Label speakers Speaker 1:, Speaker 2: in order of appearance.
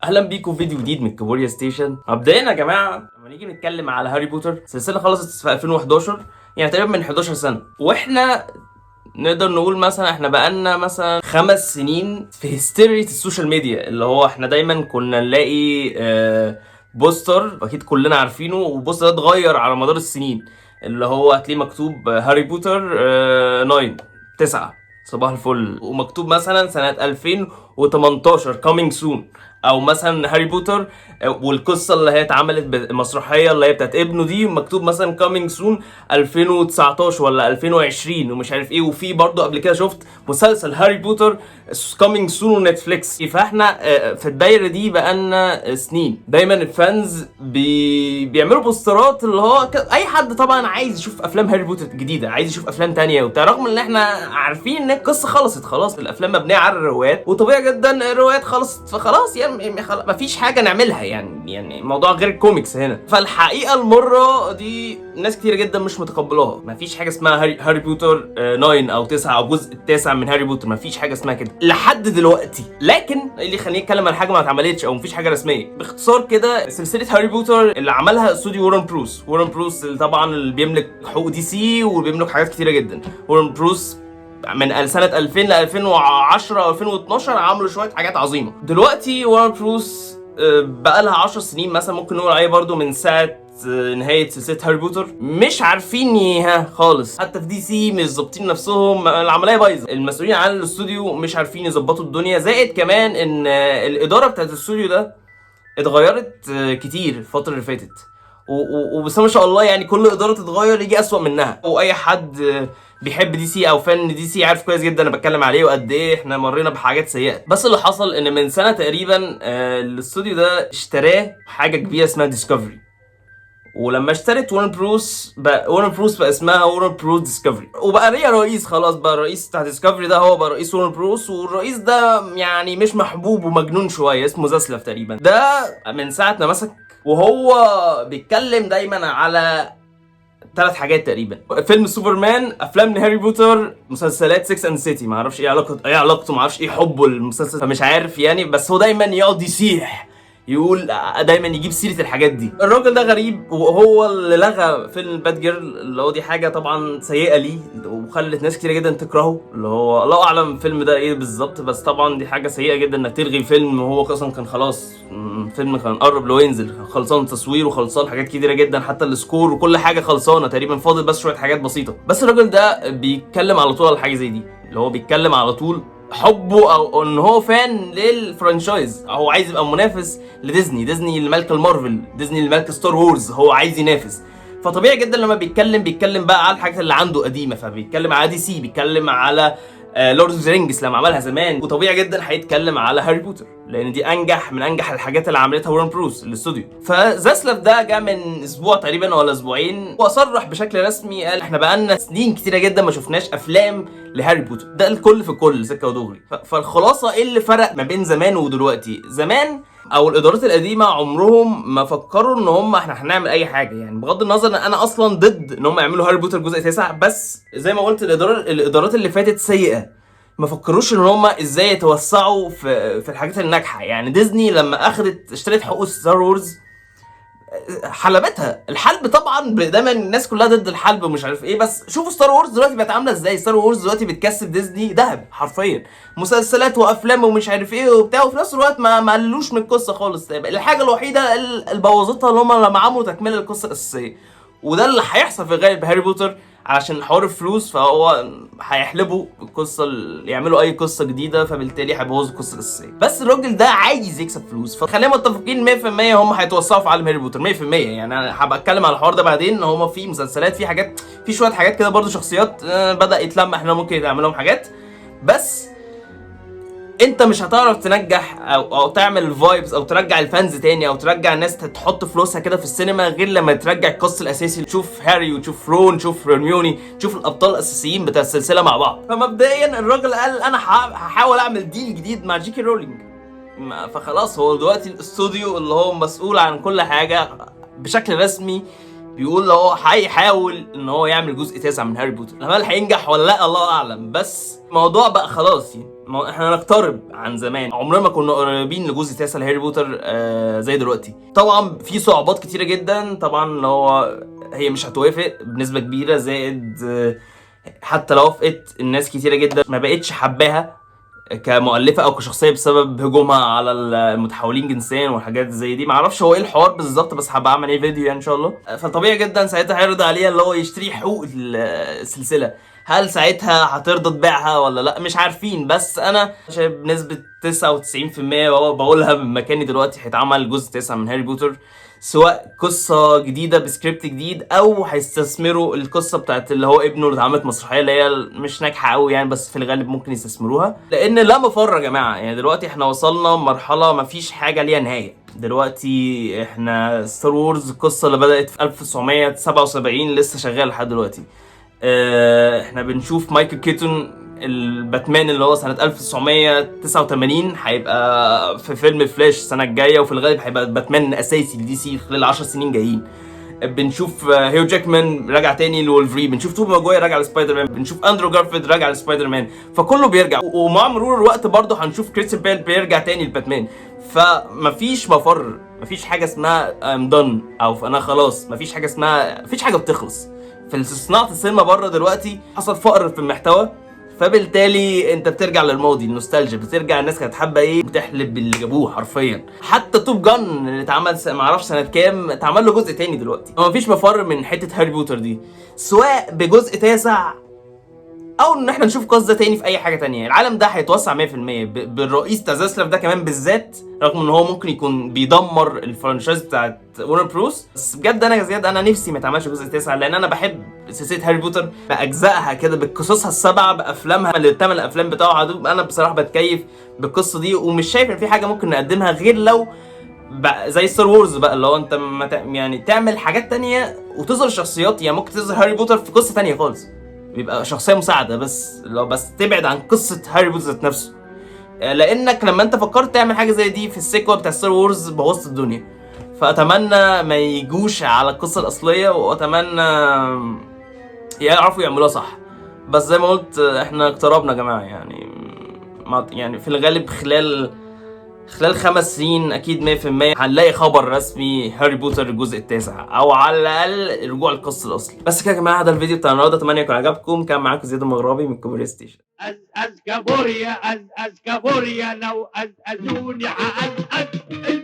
Speaker 1: اهلا بيكم في فيديو جديد من كابوريا ستيشن. مبدئيا يا جماعة، لما نيجي نتكلم على هاري بوتر، السلسلة خلصت في 2011، يعني تقريبا من 11 سنه، واحنا نقدر نقول مثلا احنا بقالنا مثلا 5 سنين في هستيريا ال social media، اللي هو احنا دايما كنا نلاقي poster اكيد كلنا عارفينه، وال poster ده اتغير على مدار السنين، اللي هو هتلاقيه مكتوب هاري بوتر 9 9 صباح الفل، ومكتوب مثلا سنة 2018 coming soon، او مثلا هاري بوتر والقصه اللي هي اتعملت بالمسرحيه اللي هي بتاعت ابنه دي، مكتوب مثلا coming soon 2019 ولا 2020 ومش عارف ايه. وفي برضه قبل كده شفت مسلسل هاري بوتر coming soon ونتفليكس. فاحنا في الدايرة دي بقالنا سنين، دايما ال fans بيعملوا بوسترات، اللي هو اي حد طبعا عايز يشوف افلام هاري بوتر جديده، عايز يشوف افلام تانية وبتاع، رغم ان احنا عارفين ان القصة خلصت خلاص. الافلام مبنية على الروايات، وطبيعي جدا الروايات خلصت، فخلاص يعني مفيش حاجة نعملها، يعني الموضوع غير الكوميكس هنا. فالحقيقة المرة دي ناس كتير جدا مش متقبلاها. مفيش حاجة اسمها هاري بوتر 9 او 9 او الجزء التاسع من هاري بوتر، مفيش حاجة اسمها كده لحد دلوقتي. لكن ايه اللي يخليني اتكلم عن حاجة ما اتعملتش او مفيش حاجة رسميه؟ باختصار كده، سلسلة هاري بوتر اللي عملها استوديو وارنر بروس، وارنر بروس اللي طبعا اللي بيملك حقوق دي سي وبيملك حاجات كتيرة جدا. وارنر بروس من سنة 2000 ل 2010 او 2012 عملوا شوية حاجات عظيمة. دلوقتي وارنر بروس بقى لها 10 سنين مثلا ممكن نقول عليه برضو من ساعة نهاية سلسلة هاري بوتر مش عارفين ها خالص، حتى في دي سي مش ظابطين نفسهم، العملية بايظة، المسؤولين عن الاستوديو مش عارفين يظبطوا الدنيا. زائد كمان ان الإدارة بتاعت الاستوديو ده اتغيرت كتير الفترة اللي فاتت، وبس ما شاء الله يعني كل ادارة تتغير يجي اسوأ منها. واي حد بيحب دي سي او fan دي سي عارف كويس جدا انا بتكلم عليه وقد ايه احنا مرينا بحاجات سيئه. بس اللي حصل ان من سنة تقريبا الاستوديو ده اشتراه حاجة كبيرة اسمها ديسكفري، ولما اشترت ورنر بروس بقى ورنر بروس بقى اسمها ورنر بروس ديسكفري، وبقى ليها رئيس خلاص، بقى الرئيس بتاع ديسكفري ده هو بقى رئيس ورنر بروس. والرئيس ده يعني مش محبوب ومجنون شويه، اسمه زاسلاف تقريبا. ده من ساعة ما مسك وهو بيتكلم دايما على ثلاث حاجات تقريبا: فيلم سوبرمان، افلام هاري بوتر، مسلسلات 6 and City. ما اعرفش ايه علاقته، ما اعرفش ايه حبه للمسلسل، فمش عارف يعني، بس هو دايما يقعد يصيح يقول، دايما يجيب سيره الحاجات دي. الراجل ده غريب، وهو اللي لغى فيلم بات جيرل، اللي هو دي حاجة طبعا سيئه ليه وخلت ناس كتير جدا تكرهه، اللي هو الله اعلم الفيلم ده ايه بالظبط، بس طبعا دي حاجة سيئه جدا انك تلغي فيلم وهو اصلا كان خلاص، فيلم كان قرب لو ينزل، خلصان تصوير وخلصان حاجات كتيرة جدا، حتى ال score وكل حاجة خلصانه تقريبا، فاضل بس شوية حاجات بسيطه. بس الراجل ده بيتكلم على طول على حاجة زي دي، اللي هو بيتكلم على طول حبه او ان هو fan لل franchise، هو عايز يبقى منافس لديزني، ديزني اللي مالكه المارفل، ديزني اللي مالكه ستار وورز، هو عايز ينافس. فطبيعي جدا لما بيتكلم بيتكلم بقى على الحاجات اللي عنده قديمه، فبيتكلم على دي سي، بيتكلم على لورد of the Rings لما عملها زمان، وطبيعي جدا هيتكلم على هاري بوتر لان دي انجح من انجح الحاجات اللي عملتها ورنر بروس الاستوديو. فزاسلاف ده جه من اسبوع تقريبا ولا اسبوعين وصرح بشكل رسمي، قال احنا بقالنا سنين كتيرة جدا ما شفناش افلام لهاري بوتر. ده الكل في الكل سكة ودغري. فالخلاصة ايه اللي فرق ما بين زمان ودلوقتي؟ زمان او الادارات القديمة عمرهم ما فكروا ان هم احنا هنعمل اي حاجه، يعني بغض النظر ان انا اصلا ضد ان هم يعملوا هاري بوتر جزء 9، بس زي ما قلت الادارات اللي فاتت سيئه، ما فكروش ان هم ازاي يتوسعوا في الحاجات الناجحه. يعني ديزني لما اخذت اشترت حقوق ستار وورز حلبتها الحلب، طبعا دايما الناس كلها ضد الحلب ومش عارف ايه، بس شوفوا ستار وورز دلوقتي بقت عامله ازاي. ستار وورز دلوقتي بتكسب ديزني ذهب حرفيا، مسلسلات وافلام ومش عارف ايه وبتاع، وفي نفس الوقت ما قللوش من القصة خالص. الحاجة الوحيدة اللي بوظتها اللي هم لما عملوا تكمله القصة الاساسيه، وده اللي هيحصل في غالب هاري بوتر علشان حوار الفلوس، فهو هيحلبوا القصة يعملوا اي قصة جديده، فبالتالي هيبوظوا القصة الاساسيه. بس الراجل ده عايز يكسب فلوس، فخلينا متفقين 100% هم هيتوسعوا في عالم هاري بوتر 100%. يعني انا هبقى اتكلم على الحوار ده بعدين، ان هم في مسلسلات، في حاجات، في شوية حاجات كده برضو، شخصيات بدا يتلمح انهم ممكن يتعمل لهم حاجات. بس انت مش هتعرف تنجح او تعمل vibes او ترجع ال fans تاني او ترجع الناس تحط فلوسها كده في السينما غير لما ترجع ال cast الاساسي، تشوف هاري وتشوف رون، تشوف هرميوني، تشوف الابطال الاساسيين بتاع السلسلة مع بعض. فمبدئيا الراجل قال انا هحاول اعمل deal جديد مع جي كي رولينج. فخلاص هو دلوقتي الاستوديو اللي هو مسؤول عن كل حاجة بشكل رسمي بيقول هو هيحاول ان هو يعمل جزء تاسع من هاري بوتر. هل هينجح ولا لا؟ الله اعلم، بس الموضوع بقى خلاص يعني. ما احنا نقترب عن زمان، عمرنا ما كنا قريبين لجزء تاسع لهاري بوتر زي دلوقتي. طبعا في صعوبات كتيرة جدا، طبعا اللي هو هي مش هتوافق بنسبة كبيرة، زائد حتى لو وافقت الناس كتيرة جدا ما بقتش حباها كمؤلفه او كشخصية بسبب هجومها على المتحولين جنسيا والحاجات زي دي. معرفش هو ايه الحوار بالظبط، بس هبقى اعمل ايه فيديو يعني ان شاء الله. فطبيعي جدا ساعتها هيرضى عليها اللي هو يشتري حقوق السلسلة. هل ساعتها هترضى تبيعها ولا لا؟ مش عارفين، بس انا شايف بنسبة 99% وهو بقولها من مكاني دلوقتي هيتعمل جزء 9 من هاري بوتر، سواء قصة جديدة بسكريبت جديد او هيستثمروا القصة بتاعت اللي هو ابنه اللي اتعملت مسرحية اللي هي مش ناجحة قوي يعني، بس في الغالب ممكن يستثمروها، لان لا مفر يا جماعة. يعني دلوقتي احنا وصلنا مرحلة مفيش حاجة ليها نهاية. دلوقتي احنا Star Wars القصة اللي بدأت في 1977 لسه شغالة لحد دلوقتي. احنا بنشوف مايكل كيتون الباتمان اللي هو سنة 1989 هيبقى في فيلم فلاش السنة الجاية، وفي الغالب هيبقى باتمان أساسي ل DC خلال 10 سنين جايين. بنشوف هيو جاكمان راجع تاني لولفرين، بنشوف توبي ماجواير راجع لسبايدر مان، بنشوف اندرو جارفيلد راجع لسبايدر مان، فكله بيرجع. ومع مرور الوقت برضه هنشوف كريستيان بيل بيرجع تاني لباتمان. فمفيش مفر، مفيش حاجة اسمها I'm done او انا خلاص، مفيش حاجة اسمها، مفيش حاجة بتخلص في صناعة السينما بره. دلوقتي حصل فقر في المحتوى، فبالتالي انت بترجع للماضي، النوستالجيا، بترجع الناس كانت حابة ايه، بتحلب اللي جابوه حرفيا. حتى Top Gun اللي اتعمل معرفش سنة كام اتعمل له جزء تاني دلوقتي. هو مفيش مفر من حتة هاري بوتر دي، سواء بجزء تاسع او ان احنا نشوف قصة تاني في اي حاجة تانية. العالم ده هيتوسع 100% بالرئيس تزاسلاف ده كمان بالذات، رغم ان هو ممكن يكون بيدمر ال franchise بتاعت ورنر بروس، بس بجد انا يا زياد انا نفسي ما يتعملش جزء تاسع، لان انا بحب سلسلة هاري بوتر باجزائها كده، بقصصها السبعة، بافلامها اللي الثمان افلام بتوعها دول. انا بصراحة بتكيف بالقصة دي، ومش شايف ان في حاجة ممكن نقدمها غير لو بقى زي Star Wars بقى، اللي هو انت ما يعني تعمل حاجات تانية وتظهر شخصيات، يعني ممكن تظهر هاري بوتر في قصة تانية خالص، بيبقى شخصية مساعدة بس، لو بس تبعد عن قصة هاري بوتر ذات نفسه. لانك لما انت فكرت تعمل حاجة زي دي في ال sequel بتاع Star Wars بوظت الدنيا. فاتمنى ما يجوش على القصة الاصلية، واتمنى يعرفوا يعملوها صح. بس زي ما قلت احنا اقتربنا يا جماعة، يعني ما يعني في الغالب خلال 5 سنين اكيد 100% هنلاقي خبر رسمي هاري بوتر الجزء التاسع، او على الاقل رجوع القصة الاصلي. بس كده يا جماعة، ده الفيديو بتاع النهارده، اتمنى يكون عجبكم. كان معاكم زياد المغربي من كوبري ستيشن.
Speaker 2: أز أز كابوريا، أز أز كابوريا، لو أز أزوني أز أز.